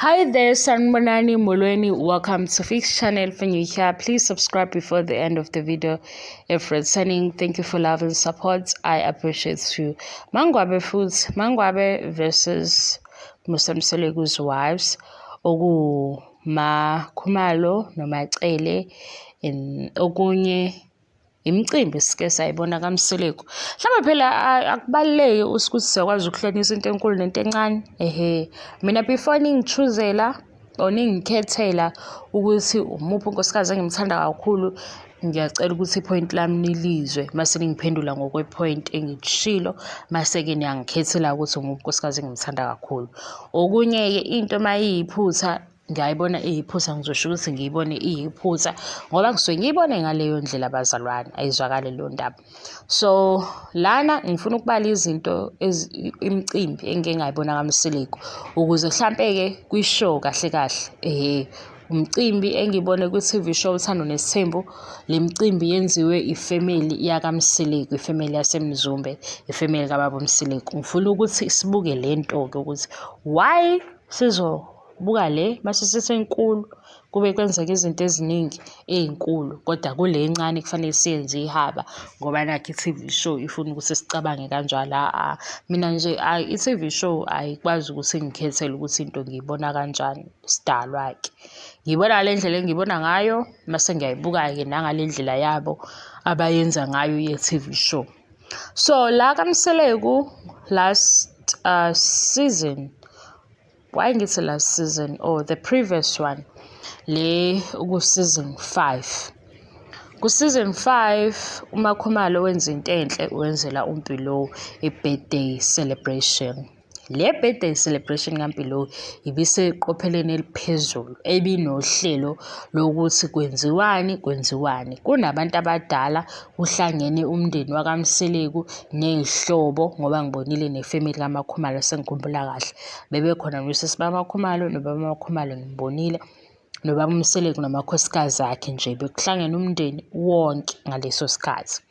Hi there, Sanibonani Molweni. Welcome to Fix Channel. If you're here, please subscribe before the end of the video. If returning, thank you for love and support. I appreciate you. Mangwabe Foods, Mangwabe versus Musa Mseleku's wives. Oku Ma Khumalo noMacele in okunye imicimbi sike sayibona kaMseleku. Mhlawumbe phela akubaluleki ukuthi siyakwazi ukuhlanganisa into enkulu nento encane. Ehhe, mina before ningi-choose-ela or ningikhethela ukuthi umuphi unkosikazi engimthanda kakhulu, ngiyacela ukuthi i-point lami nilizwe mase ningiphendula ngokwe-point engikushilo, mase-ke niyangikhethela ukuthi umuphi unkosikazi engimthanda kakhulu. Okunye-ke into uma iyiphutha ngiyayibona iyiphutha, ngizosho ukuthi ngiyibone iyiphutha ngoba ngisuke ngiyibone ngaleyo ndlela bazalwane, ayizwakali leyo ndaba. So lana ngifuna ukubala izinto imicimbi engike ngayibona kaMseleku ukuze hlampe-ke kwi-show kahle kahle ehhe umcimbi engibone kwi-TV show Uthando Nesithembu, le micimbi yenziwe ifemeli yakaMseleku, ifemeli yaseMzumbe, ifemeli kababa uMseleku. Ngifuna ukuthi sibuke le nto-ke ukuthi why sizo buka le mase sisenkulu kube kwenzeka izinto eziningi ey'nkulu kodwa kule encane kufanele siyenze ihaba ngoba nakho i-T_V show ifuna ukuthi sicabange kanjalo. A-a mina nje ayi i-T_V show ayikwazi ukuthi ingikhethele ukuthi into ngiyibona kanjani, sidalwa-ke. Ngiyibona ngale ndlela engiyibona ngayo mase ngiyayibuka-ke nangale ndlela yabo abayenza ngayo ye-T_V show. So la kaMseleku last season why ngithi last season or the previous one le ku-season 5 ku-season 5 uMakhumalo wenza into enhle wenzela uMpilo i-birthday celebration. Le birthday celebration kaMpilo ibiseqopheleni eliphezulu, ebinohlelo lokuthi kwenziwani kwenziwani. Kunabantu abadala, kuhlangene umndeni wakaMseleku ney'hlobo ngoba ngibonile nefemeli kaMakhumalo sengikhumbula kahle. Bebekhona nosisi bakaMakhumalo nobaba Makhumalo ngimbonile, nobaba uMseleku namakhosikazi akhe nje bekuhlangene umndeni wonke ngaleso sikhathi.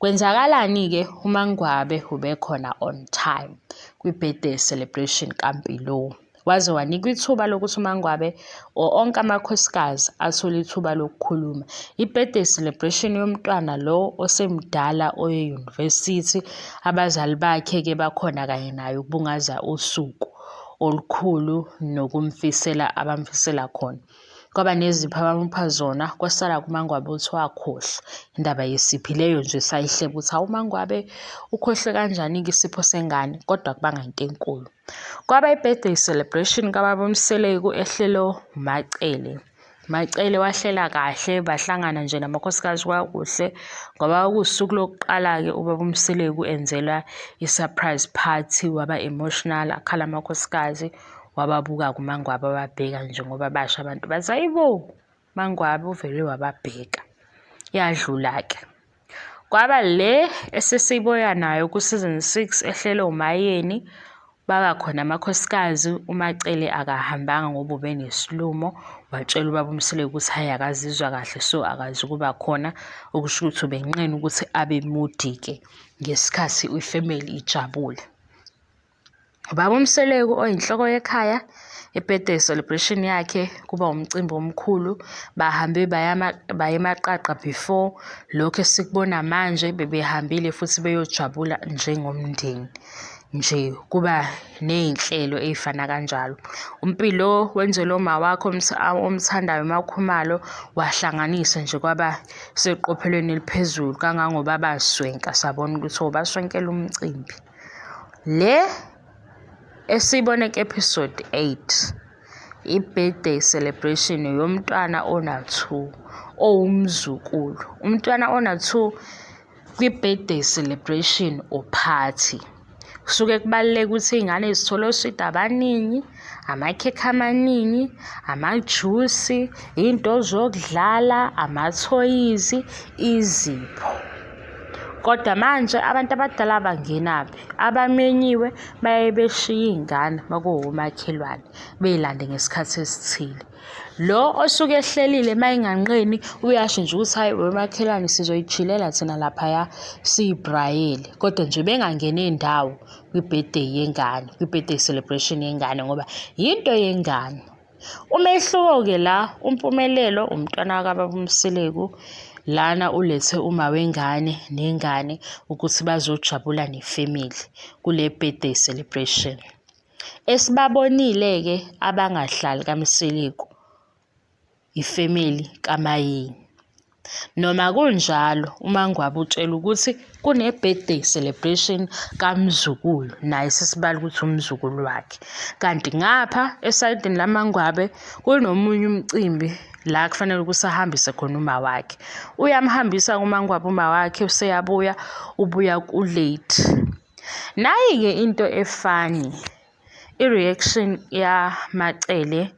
Kwenzakalani-ke uMaNgwabe ubekhona on time kwi-birthday celebration kaMpilo. Waze wanikwa ithuba lokuthi uMaNgwabe or onke amakhosikazi athole ithuba lokukhuluma. I-birthday celebration yomntwana lo osemdala oye-university, abazali bakhe-ke bakhona kanye naye ukubungaza usuku olukhulu nokumfisela abamfisela khona. Kwaba nezipho abamupha zona, kwasala kuMaNgwabe uthi wakhohlwa indaba yesiphi leyo nje sayihleba ukuthi hawu uMaNgwabe ukhohlwe kanjani-ke isipho sengane, kodwa akubanga into enkulu. Kwaba i-birthday celebration kababa uMseleku ehlelo uMaCele. Macele wahlela kahle bahlangana nje namakhosikazi kwakuhle ngoba kuwusuku lokuqala-ke ubaba uMseleku enzelwa i-surprise party, waba emotional akhala amakhosikazi wababuka kuMaNgwabe wababheka nje ngoba basho abantu bathi hayibo MaNgwabe uvele wababheka. Yadlula-ke. Kwaba le esesiyiboya nayo ku-season 6 ehlelwe uMaYeni, baba khona amakhosikazi, uMaCele akahambanga ngoba ubenesilumo, watshela ubaba uMseleku ukuthi hhayi akazizwa kahle so akazi ukuba khona, okusho ukuthi ubenqena ukuthi abe moody-ke ngesikhathi ifemeli ijabule. Ubaba uMseleku oyinhloko yekhaya, i-birthday celebration yakhe kuba umcimbi omkhulu. Bahambe baya eMaqaqa before lokhu esikubona manje bebehambile futhi beyojabula njengomndeni nje kuba ney'nhlelo ey'fana kanjalo. UMpilo wenzelwe umawakhe omthandayo uMaKhumalo wahlanganisa nje kwaba seqophelweni eliphezulu kangangoba baswenka sabona ukuthi oh baswenkela umcimbi. Le esiyibone ku-episode 8 i-birthday celebration yomntwana ona-2 owumzukulu. Umntwana ona-2 kwi-birthday celebration or party. Kusuke kubaluleke ukuthi iy'ngane zithole oswidi abaningi, amakhekhe amaningi, amajusi, iy'nto zokudlala, amathoyizi, izipho. Kodwa manje abantu abadala bangenaphi? Abamenyiwe baye beshiye iy'ngane makuwomakhelwane bey'lande ngesikhathi esithile. Lo osuke ehlelile uma enganqeni uyasho nje ukuthi hhayi wemakhelwane sizoyichilela thina laphaya siyibrayele kodwa nje bengangeni ndawo kwi-birthday yengane, kwi-birthday celebration yengane ngoba yinto yengane. Umehluko-ke la, uMpumelelo umntwana kababa uMseleku, lana ulethe uma wengane nengane ukuthi bazojabula nefemeli kule birthday celebration. Esibabonile-ke abangahlali kaMseleku ifemeli kaMayeni. Noma kunjalo uMaNgwabe utshelwa ukuthi kune-birthday celebration kamzukulu naye sesibala ukuthi umzukulu wakhe. Kanti ngapha esayidini laMaNgwabe kunomunye umcimbi la kufanele ukuthi ahambise khona uma wakhe. Uyamhambisa kuMaNgwabe uma wakhe useyabuya, ubuya ku-late. Nayi-ke into efani i-reaction yaMaCele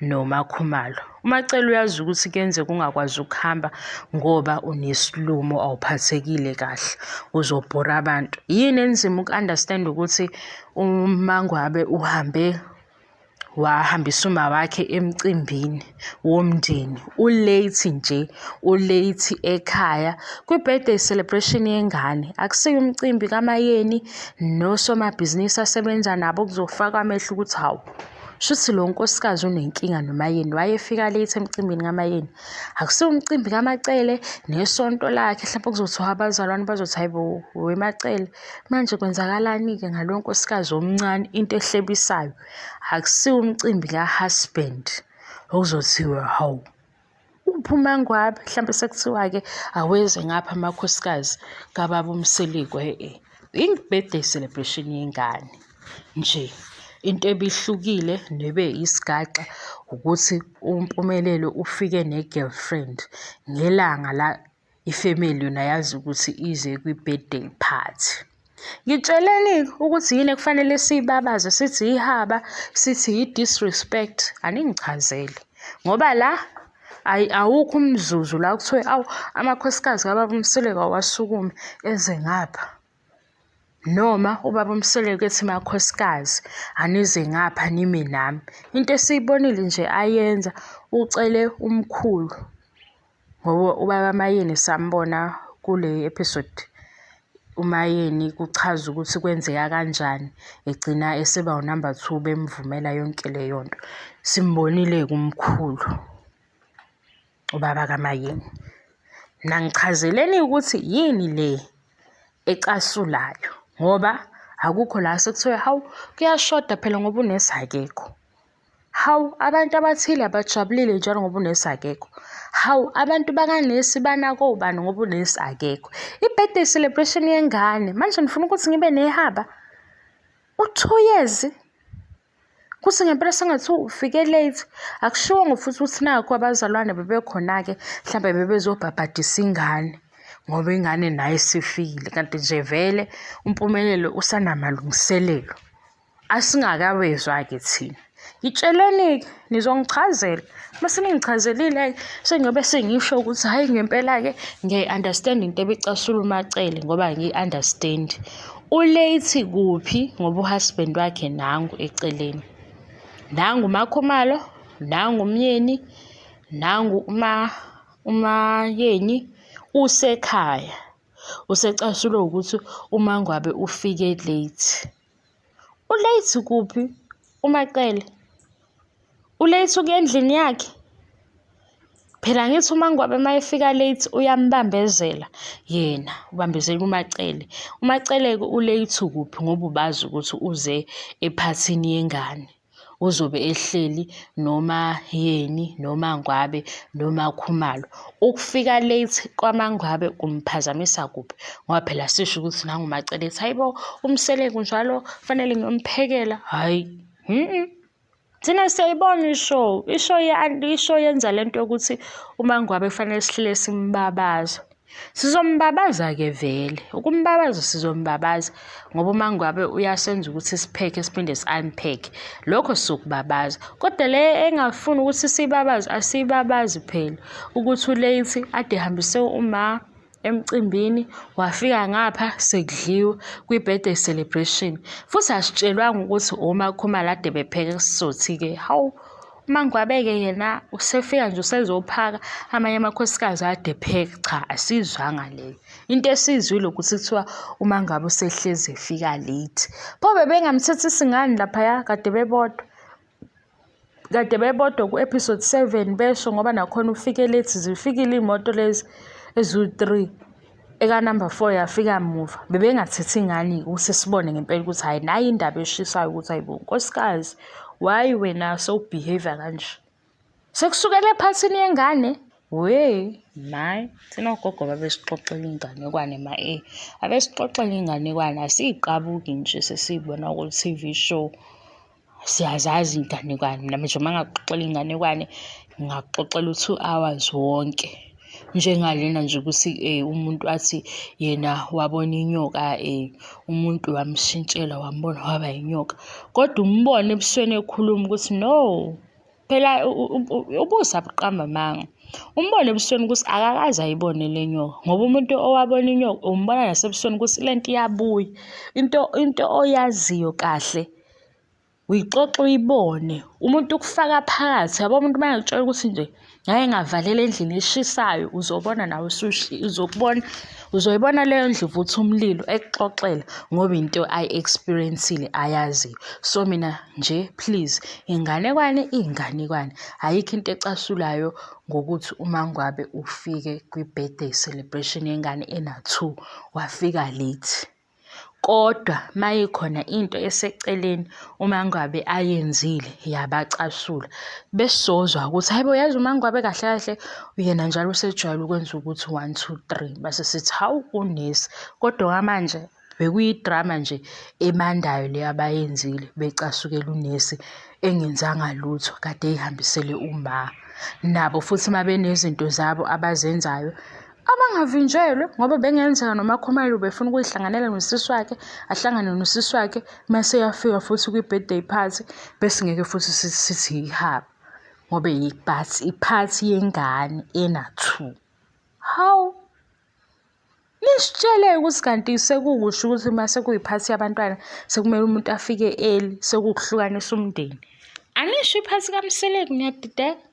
noMaKhumalo. UMaCele uyazi ukuthi kuyenzeka ungakwazi ukuhamba ngoba unesilumo awuphathekile kahle, uzobhora abantu. Yini enzima uku-understand ukuthi uMaNgwabe uhambe wahambisa umawakhe emcimbini womndeni u-late nje, u-late ekhaya kwi-birthday celebration yengane. Akusiyo umcimbi kaMayeni nosomabhizinisi asebenza nabo kuzofakwa amehlo ukuthi hawu, shuthi lo nkosikazi unenkinga noMayeni, wayefika late emcimbini kaMayeni. Akusiwo umcimbi kaMaCele nesonto lakhe hlampe kuzothiwa abazalwane bazothi hhayi bo weMaCele. Manje kwenzakalani-ke ngalo nkosikazi omncane into ehlebisayo? Akusiwo umcimbi ka-husband okuzothiwa hawu uphi uMaNgwabe mhlampe sekuthiwa-ke aweze ngapha amakhosikazi kababa uMseleku e-e. I-birthday celebration yengane nje. Into ebihlukile nebe isigaxa ukuthi uMpumelelo ufike ne-girlfriend ngelanga la ifemeli yona yazi ukuthi ize kwi-birthday party. Ngitsheleni-ke ukuthi yini ekufanele siyibabaze sithi ihaba, sithi i-disrespect, aningichazele. Ngoba la ayi awukho umzuzu la kuthiwe awu amakhosikazi kababa uMseleku awasukume eze ngapha. Noma ubaba uMseleku ethi makhosikazi anize ngapha nime nami. Into esiyibonile nje ayenza ucele umkhulu ngoba ubaba Mayeni sambona kule episode uMayeni kuchaza ukuthi kwenzeka kanjani egcina eseba unumber 2 bemvumela yonke leyo nto. Simbonile-ke umkhulu ubaba kaMayeni. Nangichazeleni ukuthi yini le ecasulayo ngoba akukho la sekuthiwe hawu kuyashoda phela ngoba unesi akekho. Hawu, abantu abathile abajabulile njalo ngoba unesi akekho. Hawu, abantu bakanesi banakobani ngoba unesi akekho. I-birthday celebration yengane, manje nifuna ukuthi ngibe nehaba? U-2 years? Kuthi ngempela sengathi ufike late. Akushiwongo futhi ukuthi nakhu abazalwane bebekhona-ke mhlampe bebezobhabhadisa ingane ngoba ingane nayo isifikile. Kanti nje vele uMpumelelo usanamalungiselelo. Asingakawezwa-ke thina. Ngitsheleni-ke, nizongichazela. Uma seningichazelile-ke, sengiyobe sengisho ukuthi hhayi ngempela-ke ngiyayi-understand into ebicasula uMaCele ngoba ngiyi-understand. U-late kuphi ngoba u-husband wakhe nangu eceleni. Nangu uMaKhumalo, nangu umyeni, nangu uMaYeni usekhaya. Usecasulwe ukuthi uMaNgwabe ufike late. U-late kuphi uMaCele? U-late ukuya endlini yakhe? Phela angithi uMaNgwabe uma efika late uyambambezela yena, ubambezela uMaCele. UMaCele-ke u-late kuphi ngoba ubazi ukuthi uze ephathini yengane. Uzobe ehleli noMaYeni noMaNgwabe noMaKhumalo. Ukufika late kwaMaNgwabe kumphazamisa kuphi? Ngoba phela sisho ukuthi nangu uMaCele ethi hayi bo, uMseleku njalo kufanele ngiyomphekela. Hhayi, Thina siyayibona i-show. I-show i-show yenza le nto yokuthi uMaNgwabe kufanele sihlale simbabaza. Sizombabaza-ke vele, ukumbabaza sizombabaza ngoba uMaNgwabe uyasenza ukuthi siphekhe siphinde si-unpack-e. Lokho sizokubabaza. Kodwa le engafuni ukuthi siyibabaze asiyibabazi phela ukuthi u-late ade ehambise uma emcimbini, wafika ngapha sekudliwa kwi-birthday celebration. Futhi asitshelwanga ukuthi oMaKhumalo ade bepheka sizothi-ke hawu uMaNgwabe-ke yena usefika nje usezophaka amanye amakhosikazi ade epheka. Cha, asiyizwanga leyo. Into esiyizwile ukuthi kuthiwa uMaNgwabe usehlezi efika late. Pho bebengamthethisi ngani laphaya kade bebodwa? Kade bebodwa ku-episode 7 besho ngoba nakhona ufike late, zifikile iy'moto lezi eziwu-3. Eka-number 4 yafika muva. Bebengathethi ngani-ke ukuthi sibone ngempela ukuthi hhayi nayi indaba eshisayo ukuthi hayi bo nkosikazi, why wena sowubhiheyva kanje? Sekusukela ephathini yengane? We, my, thina ogogo babesixoxela inganekwane ma e. Abesixoxela inganekwane asiyiqabuki nje sesiyibona ku-TV show. Siyazazi iy'nganekwane. Mina nje uma ngakuxoxela inganekwane, ngingakuxoxela u-two hours wonke. Njengalena nje ukuthi umuntu athi yena wabona inyoka umuntu wamshintshela wambona waba inyoka. Kodwa umbone ebusweni ekhuluma ukuthi no, phela ubusa buqamba amanga. Umbone ebusweni ukuthi akakaze ayibone le nyoka ngoba umuntu owabona inyoka umbona nasebusweni ukuthi le nto iyabuya. Into oyaziyo kahle uyixoxe uyibone. Umuntu ukufaka phakathi, yabo umuntu uma engakutshela ukuthi nje ngake ngavalela endlini eshisayo uzobona nawe uzokubona, uzoyibona leyo ndlu ivutha umlilo ekuxoxela ngoba into ayi-experience-ile ayaziyo. So mina nje please, inganekwane iyinganekwane, ayikho into ecasulayo ngokuthi uMaNgwabe ufike kwi-birthday celebration yengane ena-two wafika late. Kodwa mayikhona into eseceleni uMaNgwabe ayenzile yabacasula, besizozwa ukuthi hhayi bo yazi uMaNgwabe kahle kahle yena njalo usejwayele ukwenza ukuthi one, two, three. Base sithi hawu unesi. Kodwa okwamanje bekuyi-drama nje ebandayo le abayenzile becasukela unesi engenzanga lutho kade ey'hambisele uma. Nabo futhi uma benezinto zabo abazenzayo abangavinjelwe ngoba bengenzeka noMaKhumalo ubefuna ukuyihlanganela nosisi wakhe, ahlangane nosisi wakhe mase eyafika futhi kwi-birthday party bese ngeke futhi sithi yihaba ngoba iphathi yengane ena-two. Hawu! Nisitshele ukuthi kanti sekukusho ukuthi uma sekuyiphathi yabantwana sekumele umuntu afike early sekuwukuhlukanisa umndeni. Anisho iphathi kaMseleku niyadideka.